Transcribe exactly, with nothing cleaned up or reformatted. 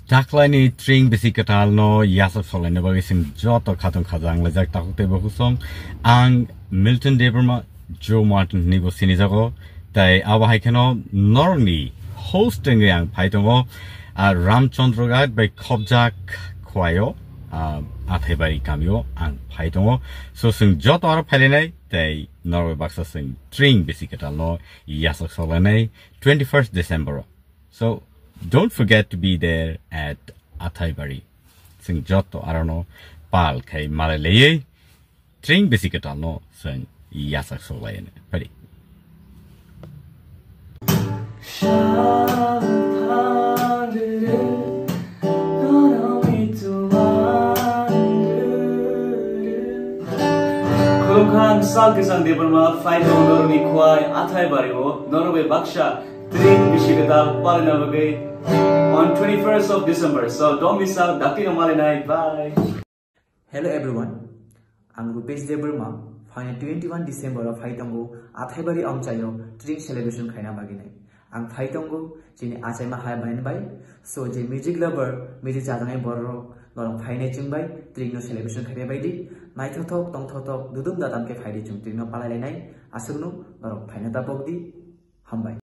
Taklaini tring bisi kwtalno yasok solaina bagwi chwng joto khatung khajang laijak takhuk tei bukhuk song. Ang Milton Debbarma, Joe Martin hinwi bo sinijago. Tei abo hai kheno norokni host wngwi ang phai tongo, ah, Ramchandra Ghat bai khobjak Khwaio, ah, Athaibari kamio ang phai tongo. So chwng joto aro phailainai tei norok bai baksa chwng tring bisi kwtalno yasok solainai twenty-first December o. So don't forget to be there at Athaibari. Chwng joto arono pal khai malai laiwi tring bisi kwtalno chwng yasok solainai. Phaidi. Khulumkha, ang Sal Kisang Debbarma, phai tongo norokni Khwai Athaibari o, norok bai baksa tring bisi kwtal palina bagwi on twenty-first of December. So don't miss out, dakti no malainai. Bye. Hello everyone, ang Rupesh Debbarma, phainai twenty-one December o phai tongo Athaibari Amchaio tring celebration khaina bagwi nai. Ang phai tongo chini achaima hai bai bai. So je music lover, music chajaknai borok norok phainai chwng bai tring no celebration khaina bai di. Naithothok tongthothok dudum dadam khe phai di chwng tring no palai lainai. Aswkno norok phaina ta pok di. Hambai.